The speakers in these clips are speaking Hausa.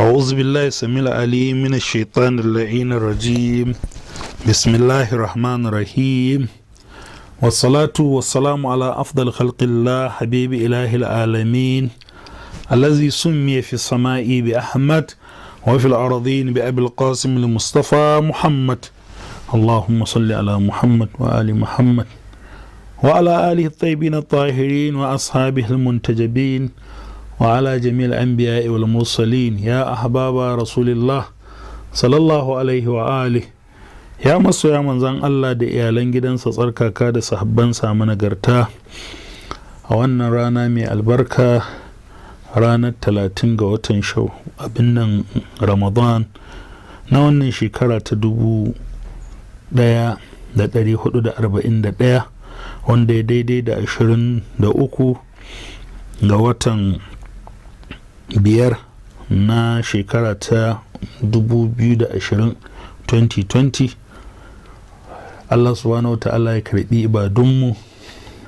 أعوذ بالله السميع العليم من الشيطان اللعين الرجيم. بسم الله الرحمن الرحيم، والصلاة والسلام على أفضل خلق الله، حبيب إله العالمين، الذي سمي في السماء بأحمد وفي الأرضين بأبي القاسم المصطفى محمد. اللهم صل على محمد وآل محمد وعلى آله الطيبين الطاهرين وأصحابه المنتجبين وعلى جميع الأنبياء والمرسلين. يا أحباب رسول الله صلى الله عليه وآله، ya masoya manzan Allah da iyalan gidansa tsarkaka da sahabbansa managarta, a wannan rana mai albarka, ranar 30 ga watan shau abin nan Ramadan na wannan shekara ta 1441, wanda ya daidai da 23 ga watan 5 na shekara ta 2020, 2020. Allah subhanahu wa ta'ala ya karbi ibadunmu.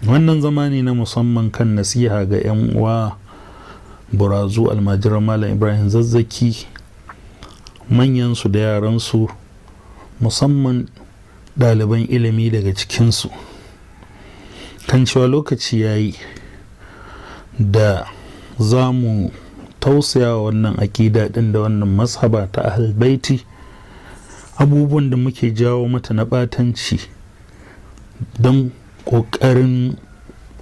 Wannan zamani na musamman kan nasiha ga 'yan uwa burazu almajiran Malam Ibrahim Zazzaki, manyansu da yaransu, musamman ɗaliban ilimi daga cikinsu, kan cewa lokaci ya yi da za mu tausaya wannan aƙida ɗin da wannan mazhaba ta Ahlul Baiti. Abubuwan da muke jawo mata na ɓatanci don ƙoƙarin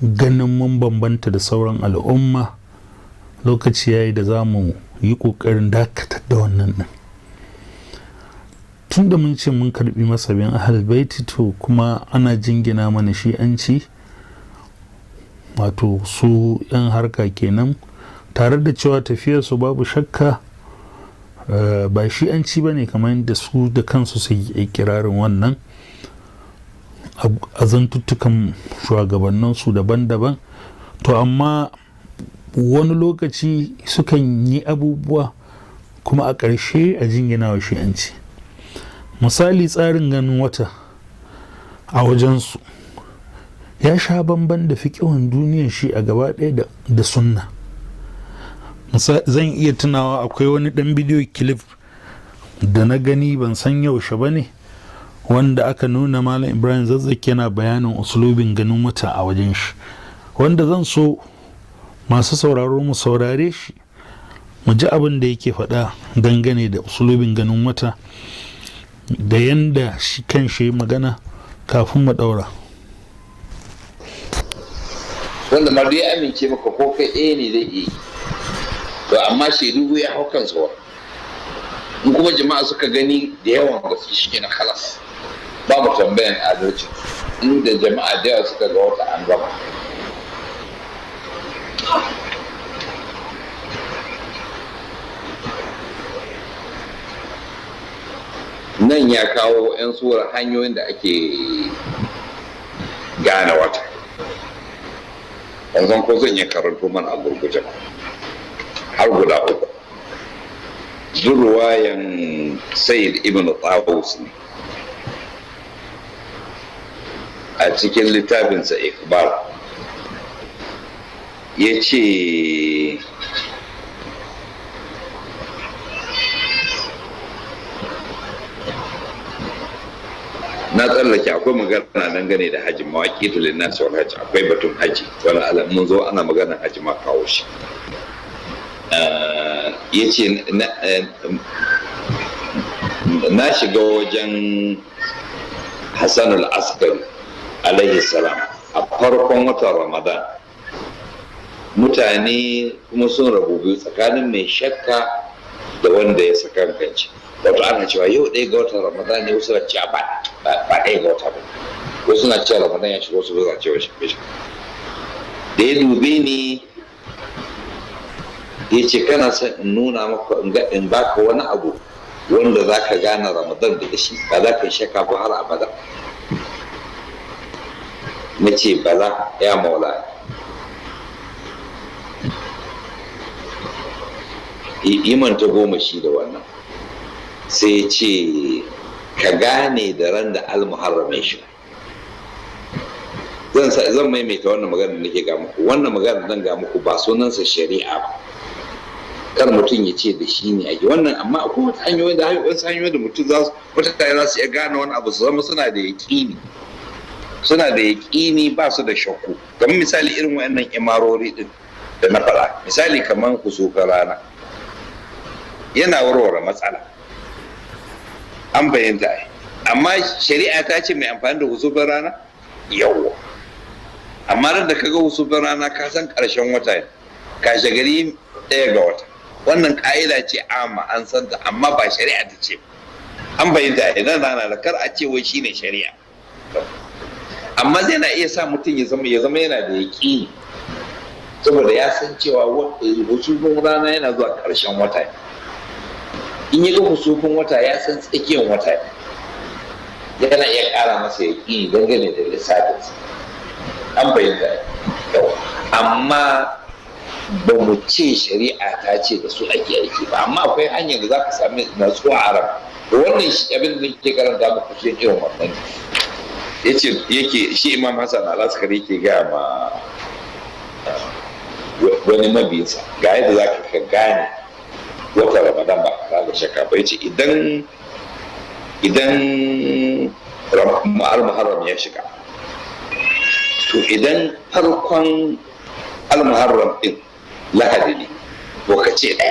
ganin mun bambanta da sauran al'umma, lokaci ya yi da za mu yi ƙoƙarin dakatar da wannan ɗin. Tun da mun ce mun karɓi mazhabin Ahlul Baiti, to kuma ana jingina mana shi an ci, wato su 'yan harka kenan, tare da cewa tafiyarsu babu shakka ba shi an ci ba ne, kamar yadda su da kansu su yi ikirarin wannan a zantuttukan shugabanninsu daban-daban. To amma wani lokaci sukan yi abubuwa kuma a ƙarshe a jingina wa shi'anci. Misali, tsarin ganin wata a wajensu ya sha bamban da fiƙihun duniyar shi a gaba ɗaya da sunna. Zan iya tunawa akwai wani ɗan bidiyo clip da na gani, ban san yaushe ba ne, wanda aka nuna Malam Ibrahim Zazzaki yana bayanin usulubin ganin wata a wajen shi, wanda zan so masu sauraro mu saurare shi, mu ji abin da yake faɗa dangane da usulubin ganin wata da yanda shi kan shi magana kafin mu ɗaura. Wanda ma duk ya amince maka, ko kai ɗaya ne zai iya, to amma shaidu ya hau kansa wa. In kuma jama'a suka gani da yawan gaske, shi na khalas, ba mu tambayan adalci. Inda jama'a da yawa suka ga wata, an gama. Nan ya kawo 'yan tsoron hanyoyin da ake gane wata. Yanzu ko zan iya karanto mana a gurguje ba, har guda uku. Ruwayan Sayyid Ibn Tawus ne a cikin littafinsa Iqbal. Ya ce na tsallake, akwai magana dangane da haji, mawaƙi linnasi wal haji. Akwai batun haji, wani alam mun zo ana maganar haji ma kawo shi. Ya ce na shiga wajen Hassanul Askari alaihi salam a farkon watan Ramadan. Mutane kuma sun rabu biyu, tsakanin mai shakka da wanda ya sakankanci. Wato ana cewa yau 1 ga watan Ramadan ne, wasu na cewa ba 1 ga wata ba, wasu na cewa Ramadan ya shiga, wasu ba cewa shi. Da ya dube ni ya ce, "Kana son in nuna maka, in baka wani abu wanda za ka gane Ramadan da shi, ba za ka yi shakka ba har abada?" Na ce, "Bala ya maula." Imanta goma shi da wannan, sai ce, "Ka gane da ran da almuharram ya shiga." Zan maimaita wannan magana da nake ga muku. Wannan magana zan ga muku ba sunansa shari'a ba. Kar mutum ya ce da shi ne ake wannan, amma akwai wata hanyoyi da wasu hanyoyi da mutum za su mutane za su iya gane wani abu su zama suna da yaƙini, suna da yaƙini, ba su da shakku. Kamar misali irin waɗannan imarori din da na faɗa, misali kamar kusufin rana yana warware matsala, an bayyanta ai. Amma shari'a ta ce mai amfani da husufin rana yawwa, amma ran da kaga husufin rana ka san ƙarshen wata ne, kashe gari 1 ga wata. Wannan ƙa'ida ce amma an san ta, amma ba shari'a ta ce. An bayyanta idan rana da kar a ce wai shine shari'a, amma zai na iya sa mutum ya zama yana da yaƙini, saboda ya san cewa husufin rana yana zuwa ƙarshen wata ne. In ya ga husufin wata ya san tsakiyar wata ne, yana iya ƙara masa yaƙini dangane da lissafinsa. An bayyanta yau, amma ba mu ce shari'a ta ce da su ake aiki ba, amma akwai hanyar da za ka sami natsuwa a ran. Wannan shi abin da nake karanta muku shi irin wannan yace yake shi Imam Hassan al-Askari yake gaya ma wani mabiyinsa ga yadda za ka gane wata Ramadan ba ka da shakka ba. Yace idan al-Muharram ya shiga, to idan farkon al-Muharram din Lahadi ne, to ka ce 1.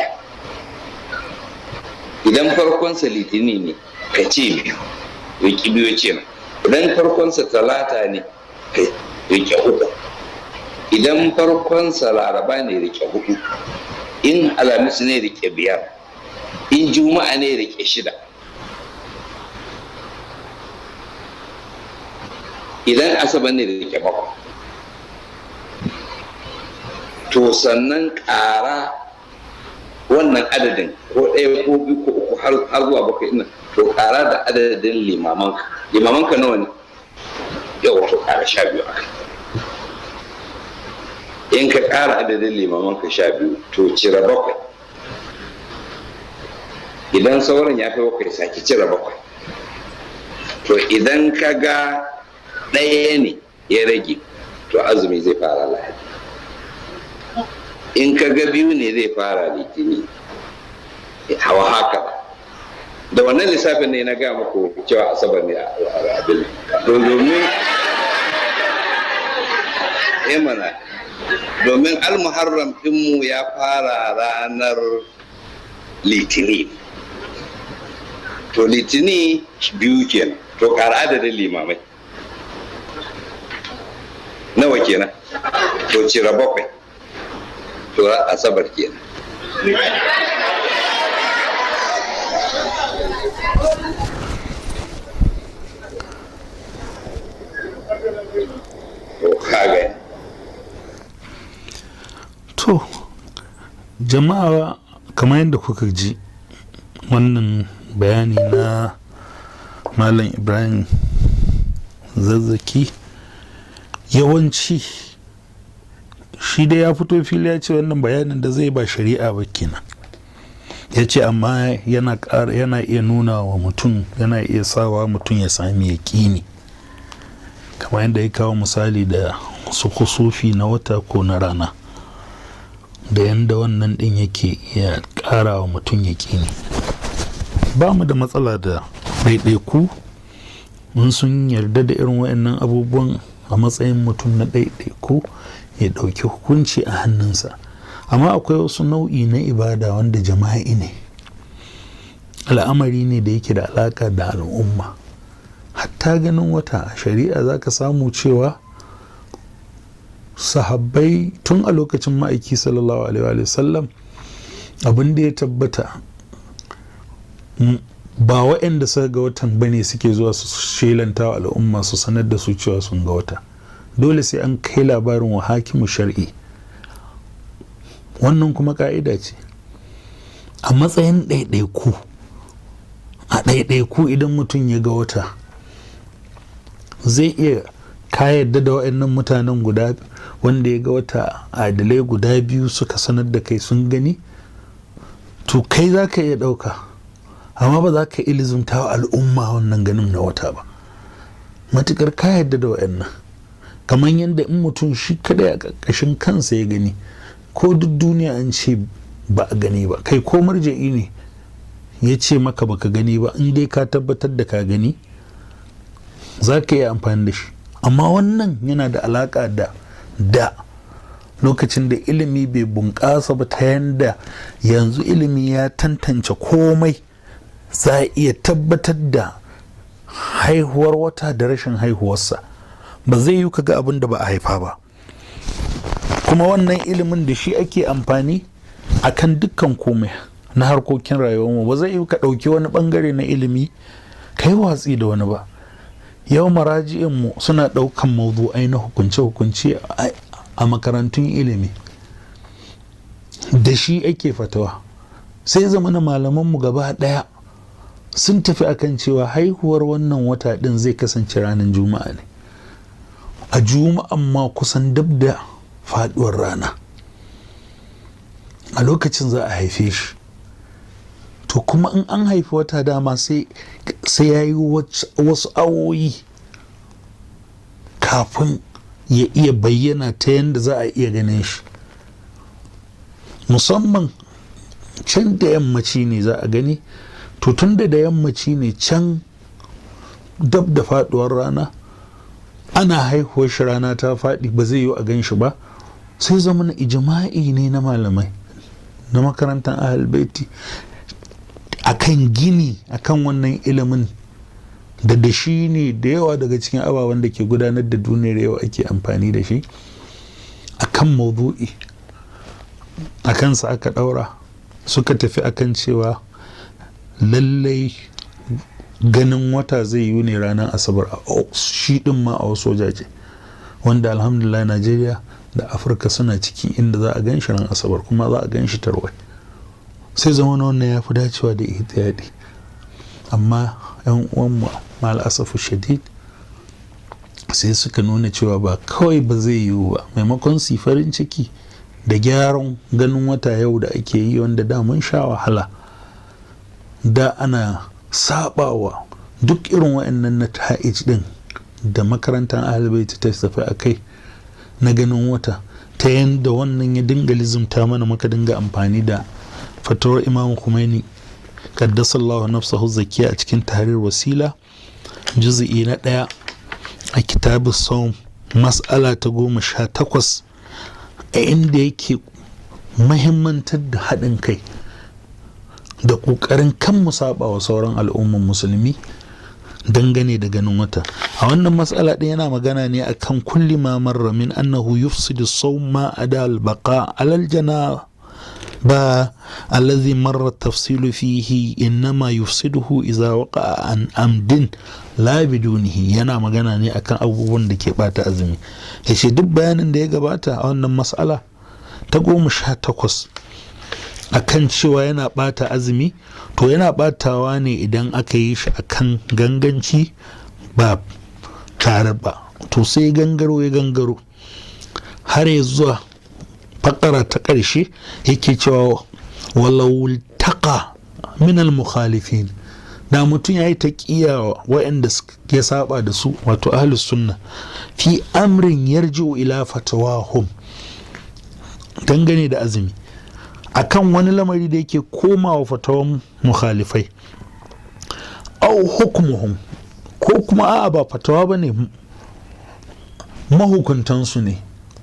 Idan farkonsa Litini ne, ka ce 2, riki 2 ce na. Idan farkonsa Talata ne, ka rike 3. Idan farkonsa Laraba ne, rike 4. In Alhamis ne, rike 5. In Juma'a ne, rike 6. Idan Asabar ne, rike 7. To sannan ƙara wannan adadin ko 1 ko 2 ko 3 har zuwa 7 ina, to ƙara da adadin limamanka. Limamanka nawa ne yau? To ƙara 12 akai. In ka ƙara adadin limamanka 12, to cire 7. Idan sauran ya fi 7, sake cire 7. To idan ka ga 1 ne ya rage, to azumi zai fara Lahadi. In ka ga 2 ne, zai fara Litini. Hawa haka da wannan lissafin ne na gaya muku cewa Asabar ne a abin domin mana domin Almuharram ɗinmu ya fara ranar Litini. To Litini 2 kenan, to ƙara adadin limamai nawa kenan? To cire 7, to Asabar kenan. To kaga To jama'a, kamar yadda kuka ji wannan bayani na Malam Ibrahim Zazzaki, yawanci shi dai ya fito fili ya ce wannan bayanin da zai ba shari'a ba kenan. Ya ce amma yana yana iya nuna wa mutum, yana iya sawa mutum ya sami yaƙini, kamar yadda ya kawo misali da su kusufi na wata ko na rana, da yadda wannan ɗin yake iya ƙara wa mutum yaƙini. Ba mu da matsala da ɗaiɗaiku in sun yarda da irin waɗannan abubuwan a matsayin mutum na ɗaiɗaiku ya ɗauki hukunci a hannunsa. Amma akwai wasu nau'i na ibada wanda jama'i ne, al'amari ne da yake da alaƙa da al'umma. Hatta ganin wata a shari'a za ka samu cewa sahabbai tun a lokacin Ma'aiki sallallahu alaihi wa sallam, abin da ya tabbata ba waɗanda suka ga watan bane suke zuwa su shelanta wa al'umma su sanar da su cewa sun ga wata. Dole sai an kai labarin wa hakimu shar'i. Wannan kuma ka'ida ce a matsayin ɗaiɗaiku. A ɗaiɗaiku, idan mutum ya ga wata, zai iya ka yarda da waɗannan mutanen guda wanda ya ga wata adalai guda biyu suka sanar da kai sun gani, to kai za ka iya ɗauka, amma ba za ka ilizumta wa al'umma wannan ganin na wata ba, matukar ka yarda da waɗannan. Kamar yadda in mutum shi kadai a ƙarƙashin kansa ya gani, ko duk duniya an ce ba a gani ba. Kai ko marja'i ne ya ce maka baka gani ba, in dai ka tabbatar da ka gani za ka iya amfani da shi. Amma wannan yana da alaƙa da lokacin da ilimi bai bunƙasa ba, ta yanda yanzu ilimi ya tantance komai, za a iya tabbatar da haihuwar wata da rashin haihuwarsa. Ba zai yi kaga abin da ba a haifa ba. Kuma wannan ilimin da shi ake amfani akan dukkan komai na harkokin rayuwarmu. Ba zai yi ka ɗauki wani ɓangare na ilimi ka yi watsi da wani ba. Yau maraji'inmu suna ɗaukan mawdu'ai na hukunce-hukunce a makarantun ilimi, da shi ake fatawa. Sai zamana malamanmu gaba ɗaya sun tafi akan cewa haihuwar wannan wata ɗin zai kasance ranar juma'a ne, a juma'an ma kusan dab da faɗuwar rana, a lokacin za a haife shi. To kuma in an haifi wata dama sai ya yi wasu awoyi kafin ya iya bayyana ta yadda za a iya ganin shi. Musamman can da yammaci ne za a gani. To tun da yammaci ne can dab da faduwar rana, ana haihuwar shi rana ta faɗi, ba zai yi a gan shi ba. Sai zama na ijma'i ne na malamai na makarantar Ahlul Baiti akan gini akan wannan ilimin da shi ne da yawa daga cikin ababen da ke gudanar da duniyar yau ake amfani da shi akan mawdu'i, a kansa aka ɗaura, suka tafi akan cewa lallai ganin wata zai yi ne ranar asabar, shi ɗin ma a wasu wajaje, wanda alhamdulillah Najeriya da Afirka suna ciki inda za a gan shi ran asabar kuma za a gan shi tarwai. Sai zama wannan ya fi dacewa da ihtiyadi. Amma yan uwanmu mal asafu shadid sai suka nuna cewa ba kawai ba zai yiwu ba, maimakon su farin ciki da gyaran ganin wata yau da ake yi, wanda da mun sha wahala da ana sabawa duk irin wa'annan na ta'ij din da makarantar Ahlul Bait ta tafi a kai na ganin wata, ta yanda wannan ya dinga lizimta mana muka dinga amfani da fatawar Imam Khomeini qaddasallahu nafsahu zakiya a cikin Tahrir Wasila juz'i na 1 a kitabu Sawm mas'ala ta 18, a inda yake mahimmantar da haɗin kai da ƙoƙarin kan mu saba wa sauran al'umman musulmi dangane da ganin wata. A wannan matsala ɗin yana magana ne akan kulli ma marra min annahu yufsidu sawm ma ada al-baqa alal jana ba allazi marra tafsilu fihi innama yufsiduhu idza waqa'a an amdin la bidunihi. Yana magana ne akan abubuwan da ke bata azumi. Yace duk bayanin da ya gabata a wannan matsala ta 18 akan cewa yana bata azumi, to yana batawa ne idan aka yi shi akan ganganci ba tare ba. To sai gangaro ya gangaro har ya zuwa fakara ta ƙarshe, yake cewa walau taqa min al-mukhalifin, da mutum ya yi taqiya waɗanda ya saba da su, wato ahlus sunna, fi amrin yarji'u ila fatawahum, dangane da azumi akan wani lamari da yake komawa fatawan mukhalifai, au hukmuhum, ko kuma a'a ba fatawa bane, mahukuntansu ne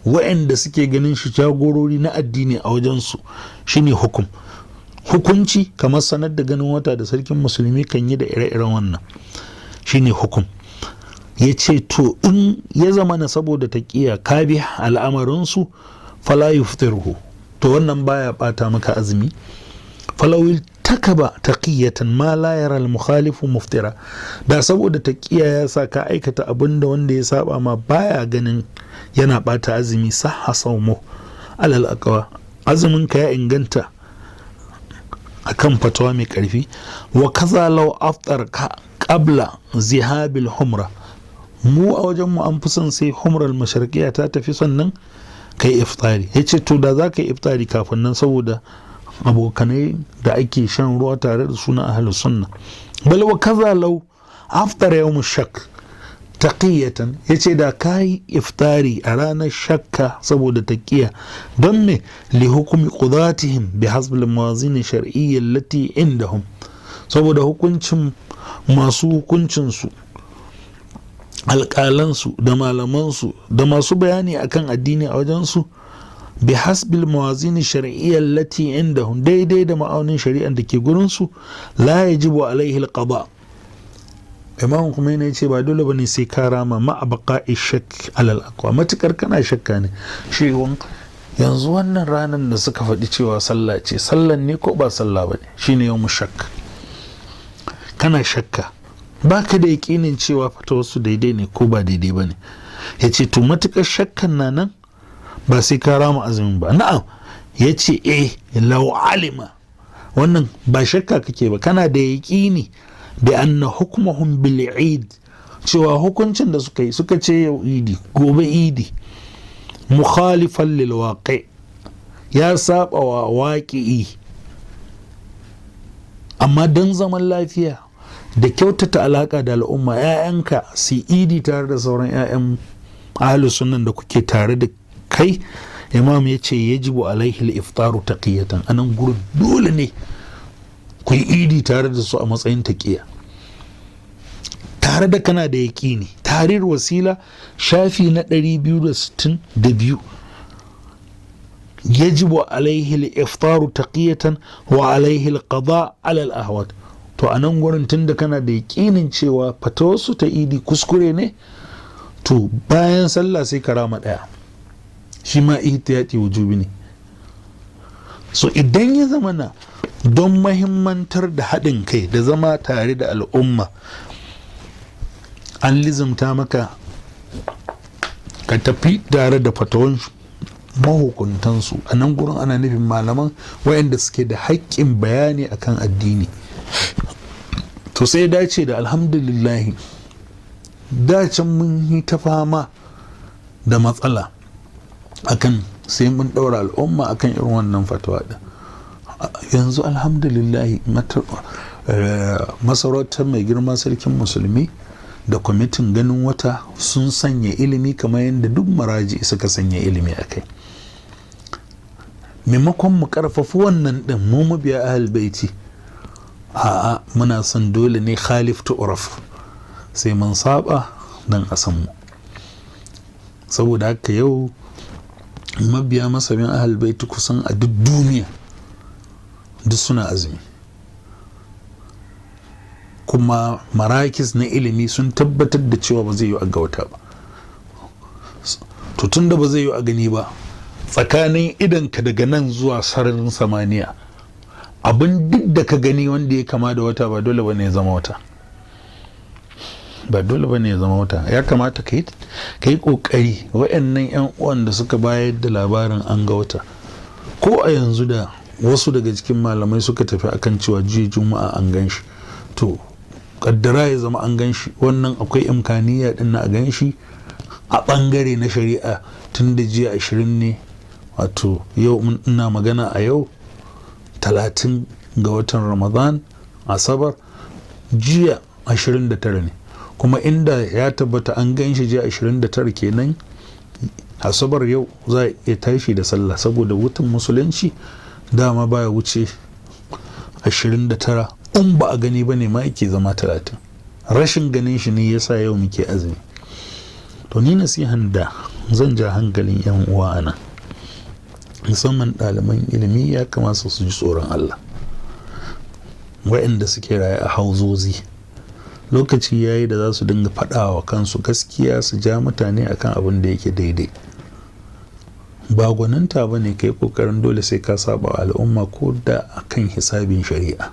waɗanda suke ganin shi jagorori na addini a wajensu, shine hukum, hukunci, kamar sanar da ganin wata da sarkin musulmi kan yi da ire-iren wannan, shine hukum. Ya ce to in ya zama na saboda taƙiya ka bi al'amarinsu, fala yuftirhu, to wannan baya bata maka azumi. Falawil takaba taqiyatan ma la yara al mukhalifu muftira, da saboda taqiya ya sa ka aikata abin da wanda ya saba ma baya ganin yana bata azumi, sahha sawmu alal aqwa, azumin ka ya inganta akan fatawa mai karfi. Wa kaza law aftar ka qabla zihabil humra, mu a wajen mu an fi son sai humral masharqiya ta tafi sannan kai iftari. Ya ce to da za ka yi iftari kafin nan saboda abokanai da ake shan ruwa tare da suna ahlus sunna. Bal wa kaza law aftar yawm shak, Taqiyatan, yace da kai iftari a ranar shakka saboda taqiya, don me? Li hukmi qudatihim bi hasb al mawazin shar'iyya allati indahum, saboda hukuncin masu hukuncin su, alƙalansu da malamansu da masu bayani akan addini a wajensu, bi hasbil mawazin shar'iyya allati indahum, daidai da ma'aunin shari'an da ke gurinsu, la yajibu alaihi alqada. Imam Khomeini ya ce ba dole bane sai ka rama ma baqa'i shakk alal aqwa, matukar kana shakka ne. Shi yanzu wannan ranar da suka faɗi cewa sallah ce, sallan ne ko ba sallah bane, shine yawmu shakk. Kana shakka, baka da yaƙinin cewa fata wasu daidai ne ko ba daidai bane. Ya ce to matukar shakkan na nan ba sai ka rama azumin ba. Na'am, ya ce law alima, wannan ba shakka kake ba, kana da yaƙini bi anna hukmuhum bil eid, cewa hukuncin da suka yi, suka ce yau idi gobe idi, mukhalifan lil waqi, ya saba wa waqi'i, amma don zaman lafiya da kyautata alaka da al'umma, 'ya'yanka su idi tare da sauran 'ya'yan ahlus sunnan da kuke tare da kai, imam ya ce yajibu alaihi al-iftaru taqiyatan, anan gurin dole ne ku yi idi tare da su a matsayin taqiya, tare da kana da yaƙini. Tahrir Wasila, shafi na 262. Yajibu alaihi al-iftaru taqiyatan wa alaihi al-qada ala al-ahwat. To a nan gurin tunda kana da yaƙinin cewa fatawarsu ta idi kuskure ne, to bayan sallah sai ka rama ɗaya, shi ma ihtiyati wujubi ne. So idan ya zama na don mahimmantar da haɗin kai da zama tare da al'umma, an lizimta maka ka tafi tare da fatawan mahukuntansu. A nan gurin ana nufin malaman wayanda suke da haƙƙin bayani akan addini. To sai dace da alhamdulillahi, dacen mun yi ta fama da matsala akan sai mun ɗaura al'umma akan irin wannan fatawa ɗin. Yanzu alhamdulillahi, masarautar mai girma sarkin musulmi da kwamitin ganin wata sun sanya ilimi kamar yadda duk maraji suka sanya ilimi a kai. Maimakon mu karfafi wannan ɗin, mu mabiya ahal baiti, a'a, muna son dole ne khalif tu'raf, sai mun saba don a san mu. Saboda haka yau mabiya masabin ahal baiti kusan a duk duniya duk suna azumi, kuma marakis na ilimi sun tabbatar da cewa ba zai yi a ga wata ba. To tun da ba zai yi a gani ba, tsakanin idanka daga nan zuwa sararin samaniya, abin duk da ka gani wanda ya kama da wata ba dole ba ne ya zama wata, ba dole ba ne ya zama wata. Ya kamata ka yi kokari waɗannan 'yan uwan da suka bayar da labarin an ga wata, ko a yanzu da wasu daga cikin malamai suka tafi akan cewa jiya juma'a an gan shi, to kaddara ya zama an gan shi, wannan akwai imkaniya din na a gan shi a bangare na shari'a, tun da jiya 20 ne, wato yau ina magana a yau 30 ga watan Ramadan, asabar, jiya 29 ne, kuma inda ya tabbata an gan shi jiya 29 kenan, asabar, yau za a iya tashi da sallah, saboda wutan musulunci dama baya wuce 29, in ba a gani ba ne ma yake zama 30. Rashin ganin shi ne yasa yau muke azumi. To ni nasihan da zan ja hankalin yan uwa a nan, musamman ɗaliban ilimi, ya kamata su ji tsoron Allah. Waɗanda suke raye a hauzozi, lokaci yayi da za su dinga faɗa wa kansu gaskiya, su ja mutane akan abin da yake daidai. Ba gwaninta ba ne kai kokarin dole sai ka saba wa al'umma ko da akan hisabin shari'a.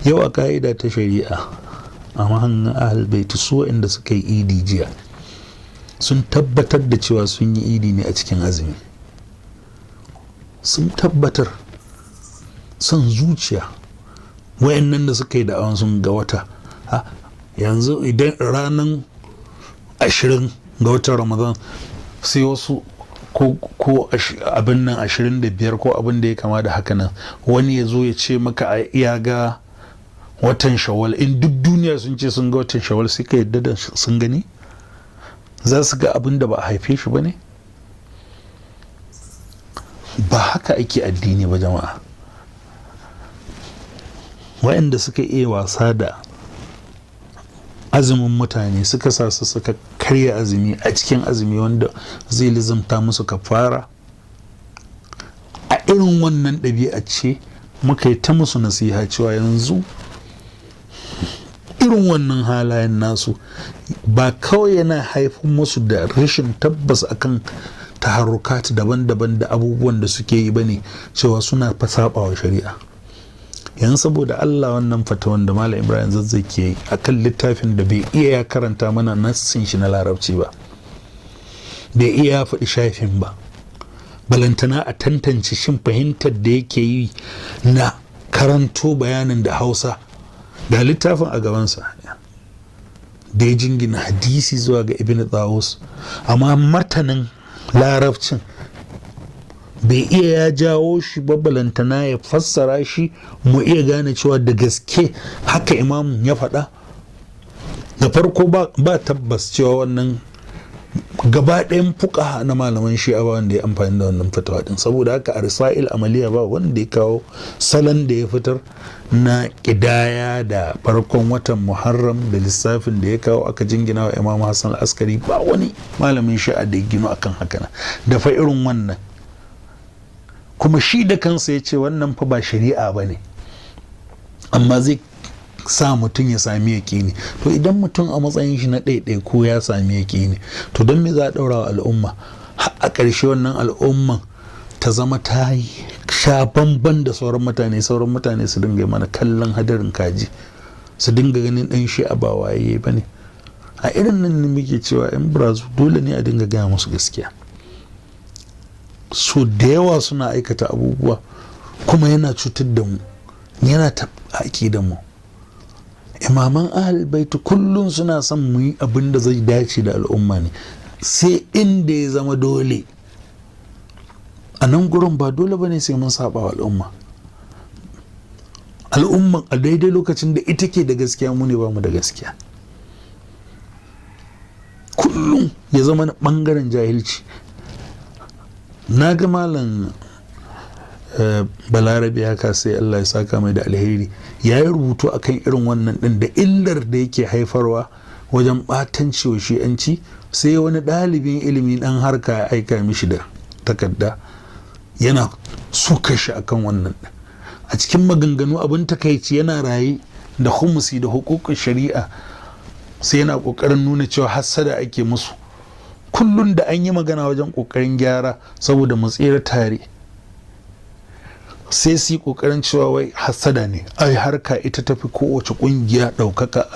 Yau a ka'ida ta shari'a a mahangan ahal baiti, su waɗanda suka yi idi jiya sun tabbatar da cewa sun yi idi ne a cikin azumi, sun tabbatar. Son zuciya wayannan da suka yi da'awan sun ga wata, yanzu idan ranar 20 ga watan Ramadan sai wasu ko abin nan 25 ko abin da ya kama da haka nan, wani ya zo ya ce maka ya ga watan Shawwal, in duk duniya sun ce sun ga watan Shawwal, sai ka yadda da sun gani? Za su ga abin da ba a haife shi ba ne? Ba haka ake addini ba, jama'a. Waɗanda suka iya wasa da azumin mutane, suka sa su suka karya azumi a cikin azumi, wanda zai lizimta musu kafara, a irin wannan ɗabi'a ce muka yi ta musu nasiha cewa yanzu irin wannan halayen nasu ba kawai yana haifar musu da rashin tabbas akan taharrukat daban-daban da abubuwan da suke yi bane, cewa suna fa saɓawa shari'a. Yanzu saboda Allah, wannan fatawan da Malam Ibrahim Zazzaki yi akan littafin da bai iya ya karanta mana nassin shi na Larabci ba, bai iya ya faɗi shafin ba, balantana a tantance shin fahimtar da yake yi na karanto bayanin da Hausa, ga littafin a gabansa da ya jingina hadisi zuwa ga Ibn Tawus, amma martanin Larabcin bai iya ya jawo shi ba, balantana ya fassara shi mu iya gane cewa da gaske haka imam ya faɗa. Da farko ba tabbas cewa wannan gaba ɗayan fuka na malaman Shi'a ba wanda ya amfani da wannan fatawa din. Saboda haka a Risa'il Amaliya ba wanda ya kawo salon da ya fitar na ƙidaya da farkon watan Muharram da lissafin da ya kawo aka jingina wa Imam Hassan Askari. Ba wani malamin Shi'a da ya gino akan haka da fa irin wannan. Kuma shi da kansa ya ce wannan fa ba shari'a ba ne, amma zai sa mutum ya sami yaƙini. To idan mutum a matsayin shi na ɗaiɗai ko ya sami yaƙini, to don me za a ɗaura wa al'umma har a ƙarshe wannan al'umman ta zama ta sha bamban da sauran mutane, sauran mutane su dinga mana kallon hadarin kaji, su dinga ganin ɗan shi a ba waye ba ne? A irin nan ne muke cewa 'yan Brazil dole ne a dinga gaya musu gaskiya. So da yawa suna aikata abubuwa kuma yana cutar da mu, yana taɓa da mu. Imaman Ahal Baitu kullum suna son mu yi abin da zai dace da al'umma ne, sai inda ya zama dole. A nan gurin ba dole ba ne sai mun saba wa al'umma. Al'umma a daidai lokacin da ita ke da gaskiya, mu ne ba mu da gaskiya. Kullum ya zama na bangaren jahilci. Na ga Malam Balarabe haka, sai Allah ya saka mai da alheri, ya yi rubutu akan irin wannan din da illar da yake haifarwa wajen ɓatanci wa Shi'anci. Sai wani ɗalibin ilimi ɗan harka ya aika mishi da takarda yana suka shi akan wannan ɗin. A cikin maganganu, abin takaici, yana raye da humusi da hukukun shari'a, sai yana ƙoƙarin nuna cewa hassada ake musu. Kullum da an yi magana wajen ƙoƙarin gyara saboda mu tsira tare, sai su yi ƙoƙarin cewa wai hassada ne, ai harka ita tafi kowace ƙungiya ɗaukaka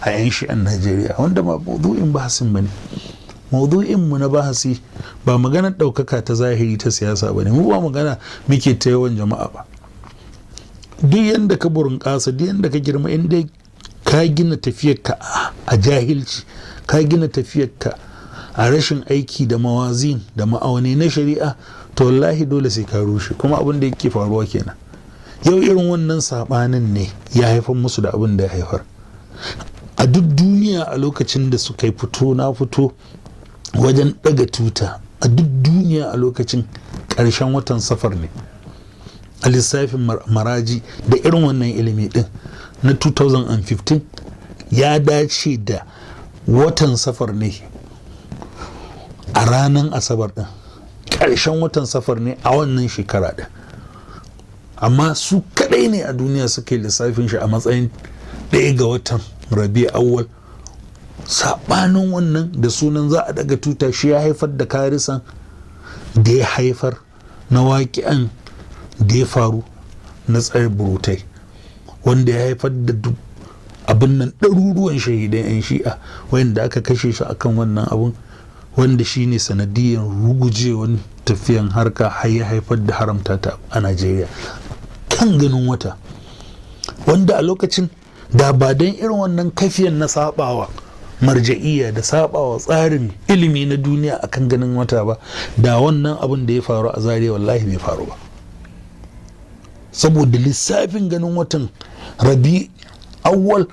a 'yan Shi'an Najeriya, wanda ba maudu'in bahasin ba ne. Maudu'in mu na bahasi ba maganar ɗaukaka ta zahiri ta siyasa ba ne. Mu ba magana muke ta yawan jama'a ba. Duk yanda ka burin ƙasa, duk yanda ka girma, in dai ka gina tafiyarka a jahilci, ka gina tafiyarka a rashin aiki da mawazin da ma'auni na shari'a, to wallahi dole sai ka rushe. Kuma abin da yake faruwa kenan yau. Irin wannan sabanin ne ya haifar musu da abin da ya haifar a duk duniya a lokacin da suka yi fito na fito wajen daga tuta a duk duniya. A lokacin ƙarshen watan Safar ne a lissafin maraji da irin wannan ilimi din na 2015, ya dace da watan Safar ne a ranar Asabar din, ƙarshen watan Safar ne a wannan shekara din, amma su kadai ne a duniya suka yi lissafin shi a matsayin 1 ga watan Rabi Awwal. Saɓanin wannan da sunan za a daga tuta, shi ya haifar da karisan da ya haifar na waƙi'an da ya faru na tsare burutai, wanda ya haifar da abin nan ɗaruruwan shahidan 'yan Shi'a wanda aka kashe shi akan wannan abun, wanda shine sanadiyyar rugujewan tafiyan harka har ya haifar da haramta ta a Najeriya kan ganin wata. Wanda a lokacin da ba don irin wannan kafiyan na sabawa marja'iyya da sabawa tsarin ilimi na duniya akan ganin wata ba, da wannan abin da ya faru a Zaria wallahi bai faru ba. Saboda lissafin ganin watan Rabi Awwal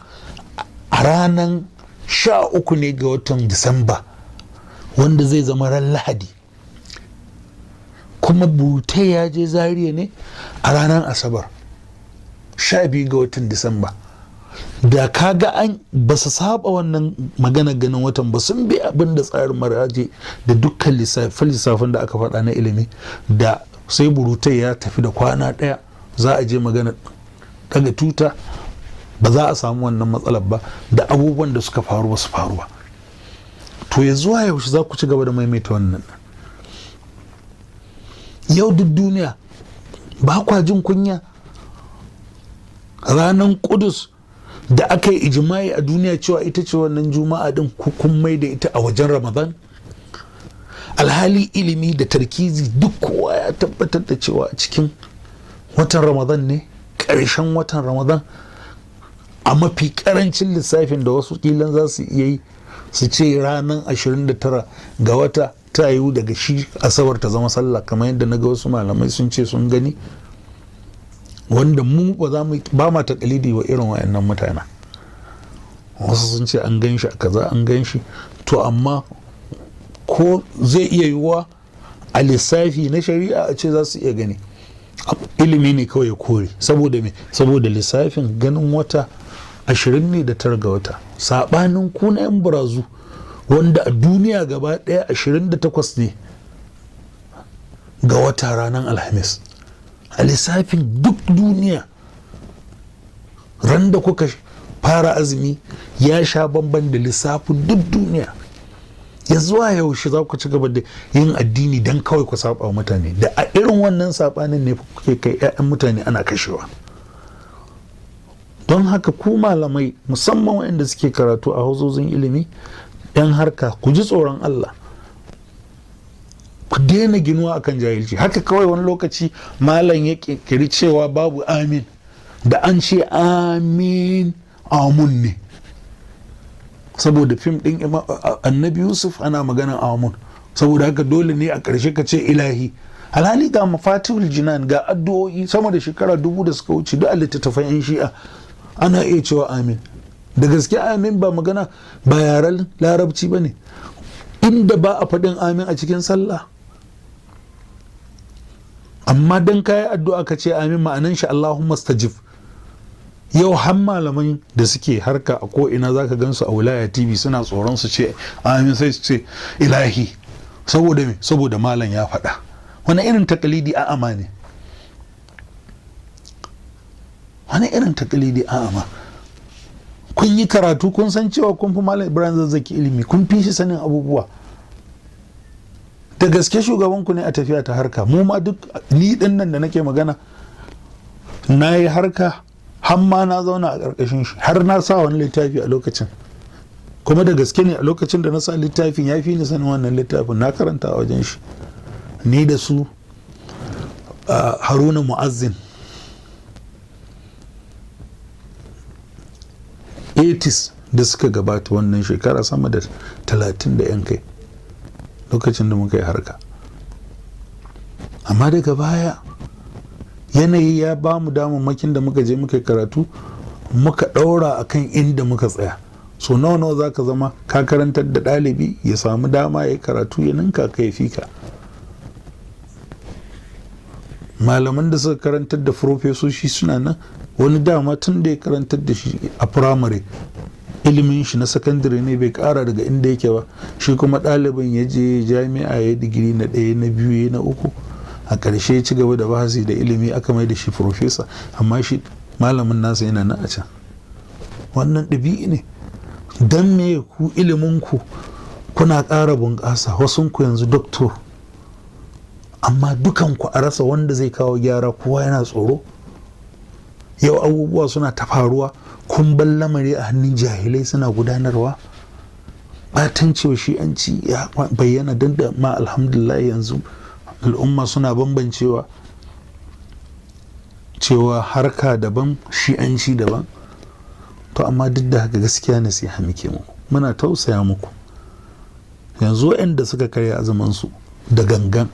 a ranar 13 ne ga watan Disamba. wanda zai zama ran Lahadi. Kuma Bute ya je Zaria ne a ranar Asabar 12 ga watan Disamba. Da kaga an ba su saba wannan magana ganin watan ba, sun bi abin da tsarin maraje da dukkan lissafin da aka faɗa na ilimi, da sai Burutai ya tafi da kwana ɗaya za a je magana daga tuta, ba za a samu wannan matsalar ba, da abubuwan da suka faru ba su faru ba. To ya zuwa yaushe za ku ci gaba da maimaita wannan? Yau duk duniya ba kwa jin kunya. Ranar Kudus da aka yi ijimai a duniya cewa ita ce wannan Juma'a din, kun mai da ita a wajen Ramadan, alhali ilimi da tarkizi duk kowa ya tabbatar da cewa a cikin watan Ramadan ne, ƙarshen watan Ramadan, a mafi ƙarancin lissafin da wasu kilan za su iya yi su ce ranar 29 ga wata ta yiwu daga shi Asabar ta zama sallah, kamar yadda na ga wasu malamai sun ce sun gani, wanda mu ba ma takalidi wa irin wayannan mutane. Wasu sun ce an gan shi a kaza, an gan shi. To amma ko zai iya yiwuwa a lissafi na shari'a a ce za su iya gani? Ilimi ne kawai ya kore. Saboda me? Saboda lissafin ganin wata 29 ga wata, sabanin ku na yan burazu wanda a duniya gaba daya 28 ne ga wata ranar Alhamis a lissafin duk duniya. Ran da kuka fara azumi ya sha bamban da lissafin duk duniya. Ya zuwa yaushe za ku ci gaba da yin addini don kawai ku saba mutane? Da a irin wannan sabanin ne kuke kai 'ya'yan mutane ana kashewa. Don haka ku malamai, musamman waɗanda suke karatu a hauzozin ilimi, 'yan harka, ku ji tsoron Allah, ku daina ginuwa akan jahilci. Haka kawai wani lokaci malam ya kirkiri cewa babu amin, da an ce amin amun ne, saboda fim ɗin Annabi Yusuf ana maganan amun, saboda haka dole ne a ƙarshe ka ce ilahi. Alhali ga Mafatihul Jinan, ga addu'o'i sama da shekara 1000 da suka wuce, duk a littattafan 'yan Shi'a ana iya cewa amin. Da gaske amin ba magana ba yaren Larabci ba ne, inda ba a faɗin amin a cikin sallah. Amma dan kayi addu'a ka ce amin, ma'anan shi Allahumma stajib. Yau har malaman da suke harka a ko'ina za ka gansu a Wilaya TV suna tsoron su ce amin, sai su ce ilahi. Saboda me? Saboda malam ya faɗa. Wani irin takalidi a ama ne? Wani irin takalidi a ama? Kun yi karatu, kun san cewa kun fi Malam Ibrahim Zazzaki ilimi, kun fi shi sanin abubuwa. Da gaske shugabanku ne a tafiya ta harka. Mu ma duk, ni din nan da nake magana, na yi harka har ma na zauna a ƙarƙashin shi, har na sa wani littafi a lokacin. Kuma da gaske ne, a lokacin da na sa littafin ya fi ni sanin wannan littafin, na karanta a wajen shi. Ni da su Haruna Mu'azzin 80s da suka gabata, wannan shekara sama da 30 da yan kai lokacin da muka yi harka. Amma daga baya yanayi ya ba mu damammakin da muka je muka yi karatu, muka ɗaura a kan inda muka tsaya. So nawa nawa za ka zama ka karantar da ɗalibi, ya samu dama ya yi karatu, ya ninka ka, ya fi ka. Malaman da suka karantar da furofesoshi suna nan. Wani dama tun da ya karantar da shi a firamare, ilimin shi na sakandare ne, bai kara daga inda yake ba. Shi kuma ɗalibin ya je jami'a, ya digiri na ɗaya, na biyu, na uku, a ƙarshe ya ci gaba da bahasi da ilimi, aka mai da shi furofesa, amma shi malamin nasa yana nan a can. Wannan ɗabi'i ne. Don me ku iliminku kuna ƙara bunƙasa, wasunku yanzu doktor, amma dukanku a rasa wanda zai kawo gyara, kowa yana tsoro. Yau abubuwa suna ta faruwa, kun bar lamari a hannun jahilai suna gudanarwa. Ɓatancewa Shi'anci ya bayyana, don da ma alhamdulillah yanzu al'umma suna bambancewa cewa harka daban, Shi'anci daban. To amma duk da haka gaskiya nasiha muke muku, muna tausaya muku. Yanzu waɗanda suka karya azuminsu da gangan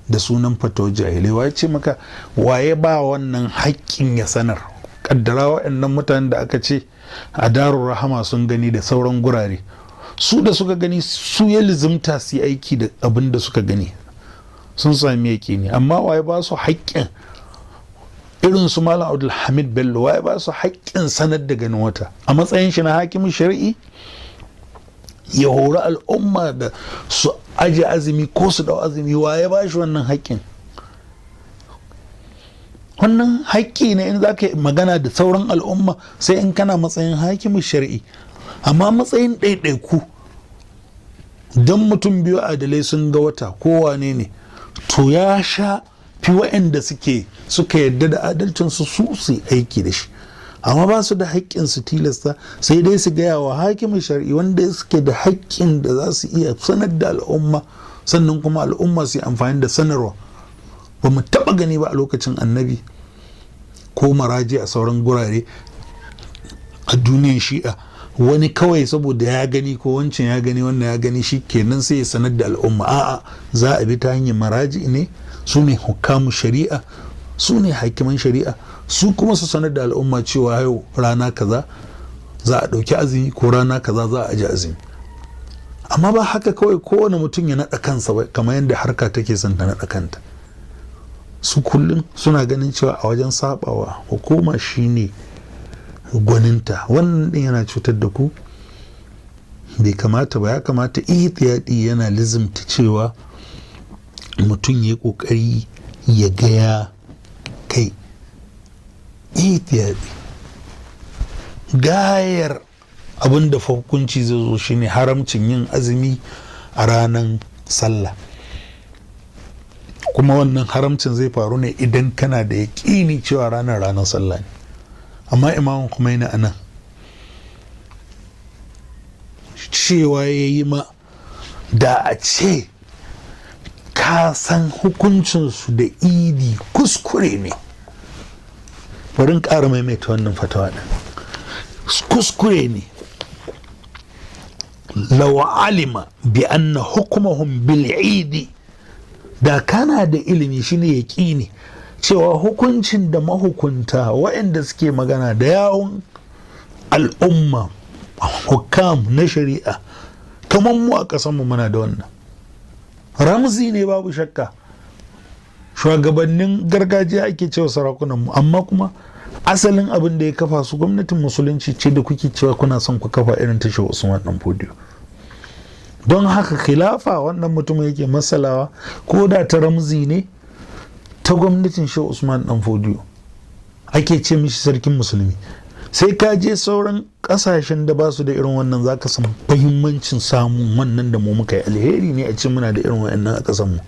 da sunan fatawar jahilai, waye ce maka, waye ba wannan haƙƙin ya sanar? Kaddara waɗannan mutanen da aka ce a Darun Rahama sun gani da sauran gurare Su da suka gani su ya lizimta su yi aiki da abin da suka gani, sun sami yaƙini. Amma waye ba su haƙƙin irin su Malam Abdulhamid Bello, waye ba su haƙƙin sanar da ganin wata a matsayin shi na hakimin shari'i, ya hori al'umma da su aje azumi ko su dau azumi? Waye ba shi wannan haƙƙin? Wannan haƙƙi ne in za ka yi magana da sauran al'umma sai in kana matsayin hakimin shari'i. Amma matsayin ɗaiɗaiku, don mutum biyu adalai sun ga wata, kowane ne, to ya sha fi waɗanda suka yarda da adalcinsu su su aiki da shi. Amma ba su da haƙƙin su tilasta, sai dai su gaya wa hakimin shari'i wanda suke da haƙƙin da za su iya sanar da al'umma, sannan kuma al'umma su yi amfani da sanarwa. Ba mu taɓa gani ba a lokacin Annabi ko maraji a sauran gurare a duniyan Shi'a, wani kawai saboda ya gani ko wancan ya gani, wannan ya gani, shi kenan sai ya sanar da al'umma. A'a, za a bi ta hanyar maraji ne, su ne hukamu shari'a, su ne hakiman shari'a, su kuma su sanar da al'umma cewa yau rana kaza za a ɗauki azumi ko rana kaza za a aji azumi. Amma ba haka kawai kowane mutum ya naɗa kansa ba, kamar yadda harka take son ta naɗa kanta. Su kullum suna ganin cewa a wajen sabawa hukuma shine gwaninta. Wannan din yana cutar da ku, bai kamata ba. Ya kamata ihtiyadi yana lizimta cewa mutum ya yi kokari ya gaya kai ihtiyadi. Gayar abin da hukunci zai zo shine haramcin yin azumi a ranar sallah. Kuma wannan haramcin zai faru ne idan kana da yaƙini cewa ranar sallah ne. Amma Imam Khomeini a nan cewa ya yi ma, da a ce ka san hukuncinsu da idi kuskure ne. Bari in ƙara maimaita wannan fatawa ɗin. Kuskure ne. Law alima bi anna hukmahum bil idi, da kana da ilimi, shine yaƙini, cewa hukuncin da mahukunta waɗanda suke magana da yawun al'umma, hukam na shari'a, kamar mu a ƙasanmu muna da wannan ramzi ne, babu shakka shugabannin gargajiya ake cewa sarakunanmu, amma kuma asalin abin da ya kafa su gwamnatin musulunci ce da kuke cewa kuna son ku kafa irin ta Shehu Usman Dan Fodiyo. Don haka khilafa wannan mutumin yake masalawa, ko da ta ramzi ne, ta gwamnatin Shehu Usman Dan Fodiyo ake ce mishi sarkin musulmi. Sai ka je sauran kasashen da ba su da irin wannan zaka san fahimmancin samun wannan da mu muka yi. Alheri ne a ce muna da irin wannan a ƙasar mu.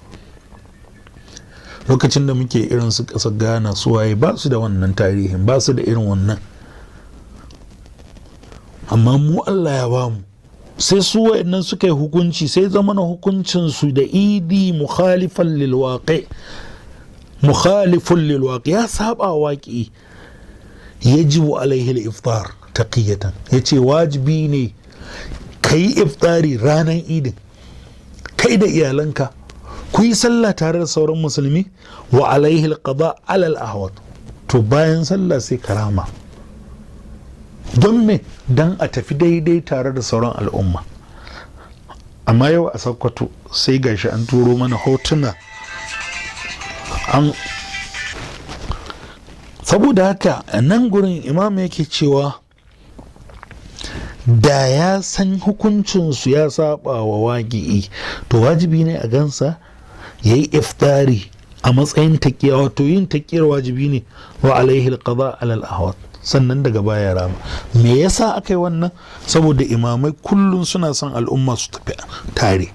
Lokacin da muke irin su ƙasar Ghana, su waye, ba su da wannan tarihin, ba su da irin wannan. Amma mu Allah ya ba mu. Sai su wayannan suka yi hukunci, sai zama na hukuncin su da idi mukhalifan lil waqi, mukhalifun lil waqi, ya saba waqi, yajibu alaihi al-iftar taqiyatan. Yace wajibi ne kai iftari ranar idin, kai da iyalanka ku yi sallah tare da sauran musulmi, wa alaihi al-qada ala al-ahwat. To bayan sallah sai karama. Don me? Don a tafi daidai tare da sauran al'umma. Amma yau a Sokoto sai gashi an turo mana hotuna an. Saboda haka a nan gurin imam yake cewa da ya san hukuncinsu ya saba wa waƙi'i, to wajibi ne a gansa ya yi iftari a matsayin taƙiya, wato yin taƙiyar wajibi ne, wa alaihi alqada alal ahwat, sannan daga baya rama. Me yasa aka yi wannan? Saboda imamai kullum suna son al'umma su tafi tare.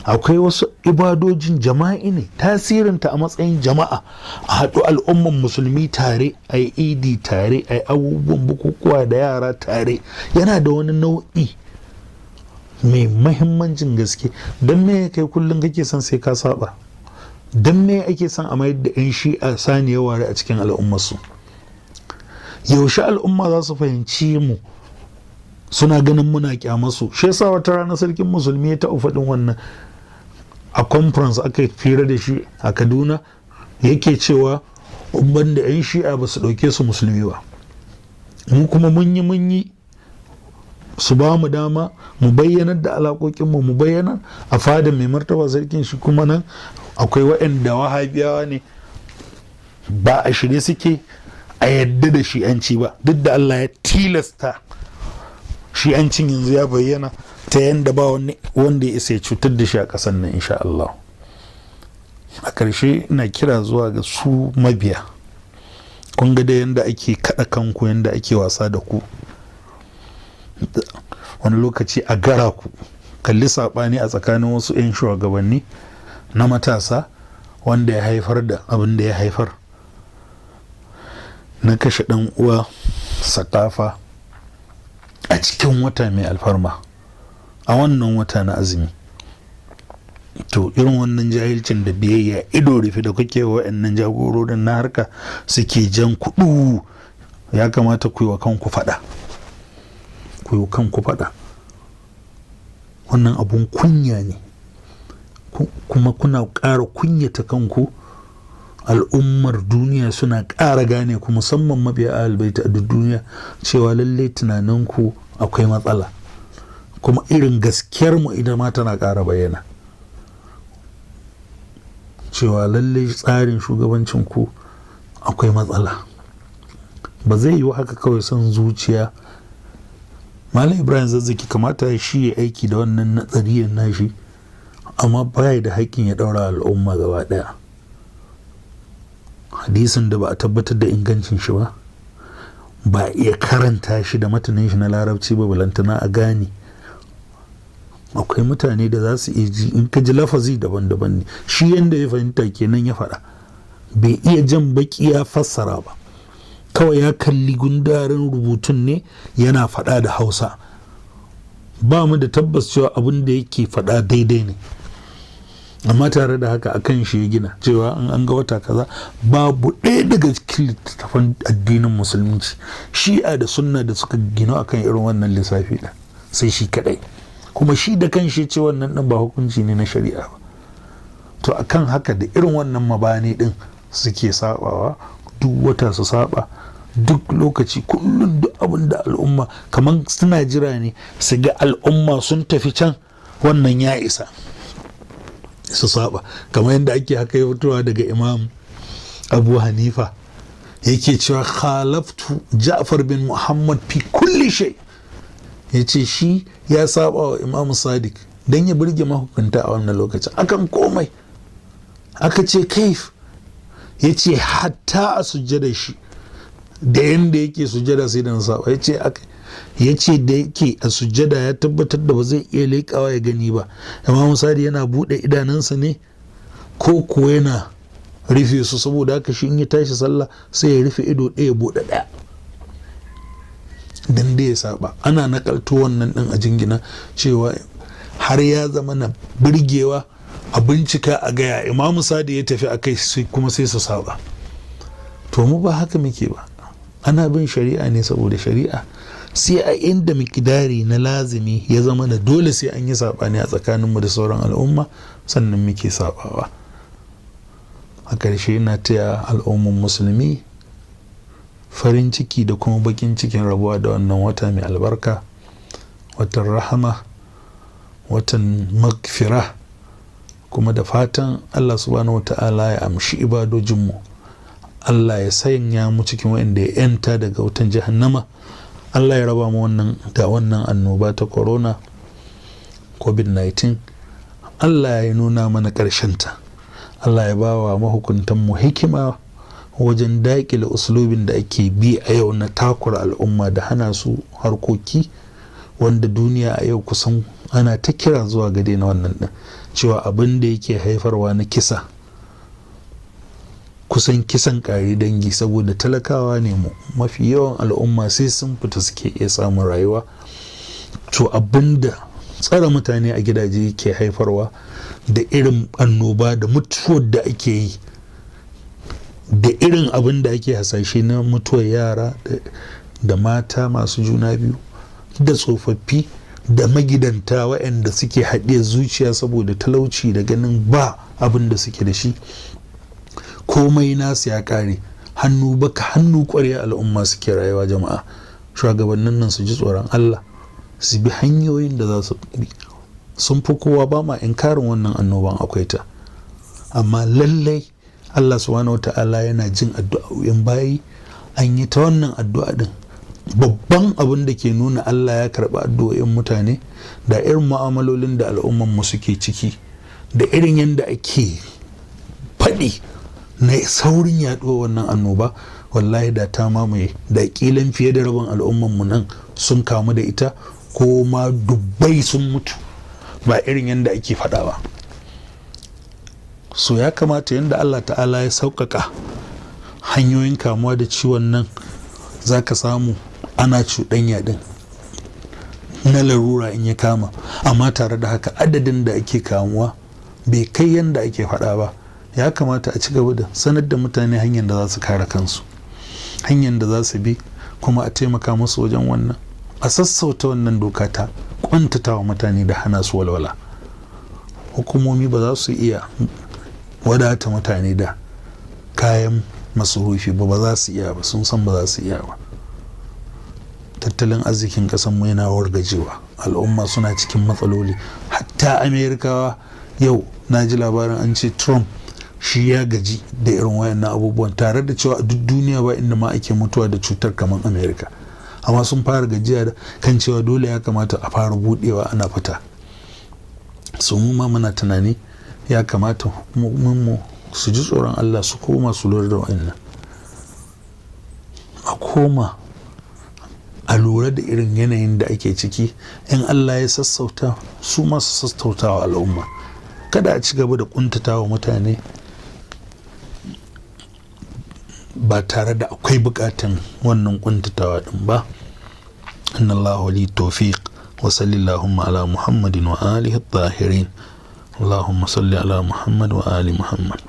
Akwai wasu ibadojin jama'i ne, tasirinta a matsayin jama'a, a haɗu al'umman musulmi tare, a yi idi tare, a yi abubuwan bukukuwa da yara tare, yana da wani nau'i mai mahimmancin gaske. Don me kai kullum kake son sai ka saba? Don me ake son a mayar da 'yan Shi'a saniya ware a cikin al'ummarsu? Yaushe al'umma za su fahimci mu? Suna ganin muna kyamasu. Shi yasa wata rana sarkin musulmi ya taɓa faɗin wannan a conference aka fira da shi a Kaduna, yake cewa banda 'yan Shi'a ba su ɗauke su musulmi ba, mu kuma mun yi Su ba mu dama mu bayyanar da alaƙoƙinmu, mu bayyanar a fadin mai martaba sarkin. Shi kuma nan akwai waɗanda Wahabiyawa ne, ba a shirye suke a yadda da Shi'anci ba, duk da Allah ya tilasta Shi'ancin yanzu ya bayyana ta yanda ba wanda ya isa ya cutar da shi a ƙasar nan, insha Allah. A ƙarshe, ina kira zuwa ga su mabiya. Kun ga da yanda ake kaɗa kanku, yanda ake wasa da ku, wani lokaci a gara ku. Kalli saɓani a tsakanin wasu 'yan shugabanni na matasa wanda ya haifar da abin da ya haifar na kashe ɗan uwa Sakafa a cikin wata mai alfarma, a wannan wata na azumi. To, irin wannan jahilcin da biyayya ido rufe da kuke wa'annan jagororin na harka suke jan kudu, ya kamata ku yi wa kanku faɗa, ku yi wa kanku faɗa. Wannan abun kunya ne, kuma kuna ƙara kunyata kanku. Al'ummar duniya suna ƙara gane ku, musamman mabiya Ahlul a duk duniya, cewa lallai tunaninku akwai matsala. Kuma irin gaskiyar mu ita ma tana ƙara bayyana cewa lallai tsarin shugabancin ku akwai matsala. Ba zai yiwu haka kawai son zuciya. Malam Ibrahim Zazzaki kamata shi ya aiki da wannan nazariyar nashi, amma baya da haƙƙin ya ɗaura al'umma gaba ɗaya hadisin da ba a tabbatar da ingancin shi ba, ba a iya karanta shi da matanin shi na Larabci ba, balantana a gane. Akwai mutane da za su iya ji, in ka ji lafazi daban-daban ne. Shi yanda ya fahimta kenan ya faɗa, bai iya jan baki ya fassara ba, kawai ya kalli gundarin rubutun ne yana faɗa da Hausa. Ba mu da tabbas cewa abin da yake faɗa daidai ne, amma tare da haka akan shi ya gina cewa in an ga wata kaza. Babu ɗaya daga cikin littattafan addinin Musulunci, Shi'a da Sunna, da suka gino akan irin wannan lissafi ɗin sai shi kaɗai. Kuma shi da kan shi ce wannan ɗin ba hukunci ne na shari'a ba. To, akan haka da irin wannan mabani ɗin suke sabawa, duk wata su saba, duk lokaci, kullum, duk abin da al'umma kamar suna jira ne su ga al'umma sun tafi can, wannan ya isa su saba. Kamar yadda ake haka ya fitowa daga Imam Abu Hanifa, yake cewa "Khalaftu Ja'far bin Muhammad fi kulli shay". Ya ce shi ya saba wa Imam Sadiq don ya burge mahukunta a wannan lokacin akan komai. Aka ce "Kaif?" Ya ce hatta a sujjada shi, da yanda yake sujjada sai da saba. Ya ce da yake a sujjada ya tabbatar da ba zai iya leƙawa ya gani ba, Imam Sadi yana buɗe idanunsa ne ko ko yana rufe su. Saboda haka shi in ya tashi sallah sai ya rufe ido ɗaya, buɗe ɗaya, dan da ya saba. Ana nakalto wannan ɗin a jingina cewa har ya zama na birgewa a bincika a gaya Imamu Sadi ya tafi akai, kuma sai su saba. To, mu ba haka muke ba. Ana bin shari'a ne saboda shari'a, sai a inda mikidari na lazimi ya zama da dole sai an yi saɓani a tsakaninmu da sauran al'umma sannan muke sabawa. A ƙarshe, na taya al'umman Musulmi farin ciki da kuma bakin cikin rabuwa da wannan wata mai albarka, watan rahama, watan magfira, kuma da fatan Allah Subhanahu wa Ta'ala ya amshi ibadojinmu, Allah ya sanya mu cikin waɗanda ya 'yanta daga wutan jahannama, Allah ya raba mu wannan da wannan annoba ta corona, COVID-19. Allah ya nuna mana ta. Allah ya ba wa mahukuntanmu hikima wajen daƙile uslubin da ake bi a yau na takura al'umma da hana su harkoki, wanda duniya a yau kusan ana ta kira zuwa ga daina wannan ɗin, cewa abin da yake haifarwa na kisa, kusan kisan ƙare dangi, saboda talakawa ne mu, mafi yawan al'umma sai sun fita suke iya samun rayuwa. To, abin da tsare mutane a gidaje ke haifarwa da irin annoba da mutuwar da ake yi, da irin abin da ake hasashe na mutuwar yara da mata masu juna biyu da tsofaffi da magidanta waɗanda suke haɗe zuciya saboda talauci da ganin ba abin da suke da shi, komai nasu ya ƙare, hannu baka hannu ƙwarya al'umma suke rayuwa. Jama'a, shugabannin nan su ji tsoron Allah. Su bi hanyoyin da za su bi. Sun fi kowa ba ma inkarin wannan annoban akwai ta, amma lallai Allah subhanahu wata'ala yana jin addu'o'in bayi. An yi ta wannan addu'a din. Babban abin da ke nuna Allah ya karɓi addu'o'in mutane da irin mu'amalolin da al'umman mu suke ciki da irin yadda ake faɗi na saurin yaɗuwa wannan annoba, wallahi da ta mamaye, da ƙilan fiye da rabin al'umman mu nan sun kamu da ita, ko ma dubbai sun mutu, ba irin yadda ake faɗa ba. So ya kamata yadda Allah ta'ala ya sauƙaƙa hanyoyin kamuwa da ciwon nan, za ka samu ana cuɗanya ɗin na larura in ya kama, amma tare da haka adadin da ake kamuwa bai kai yadda ake faɗa ba. Ya kamata a ci gaba da sanar da mutane hanyar da za su kare kansu, hanyar da za su bi, kuma a taimaka musu wajen wannan, a sassauta wannan doka ta kwantata wa mutane da hana su walwala. Hukumomi ba za su iya wadata mutane da kayan masarufi ba, ba za su iya ba, sun san ba za su iya ba. Tattalin arzikin mu yana wargajewa, al'umma suna cikin matsaloli. Hatta Amerikawa, yau na ji labarin an ce Trump shi ya gaji da irin wayannan abubuwan, tare da cewa a duk duniya ba inda ma ake mutuwa da cutar kamar Amerika, amma sun fara gajiya da kan cewa dole ya kamata a fara budewa ana fita. Su mu ma muna tunani ya kamata hukumomin mu su ji tsoron Allah, su koma su lura da wayannan, a koma a lura da irin yanayin da ake ciki. In Allah ya sassauta, su masu sassautawa al'umma. Kada a ci gaba da kuntatawa mutane ba tare da akwai bukatan wannan kuntatawa din ba. Inna Allahu li tawfiq wa sallallahu ala Muhammadin wa alihi tahirin. Allahumma salli ala Muhammad wa ali Muhammad.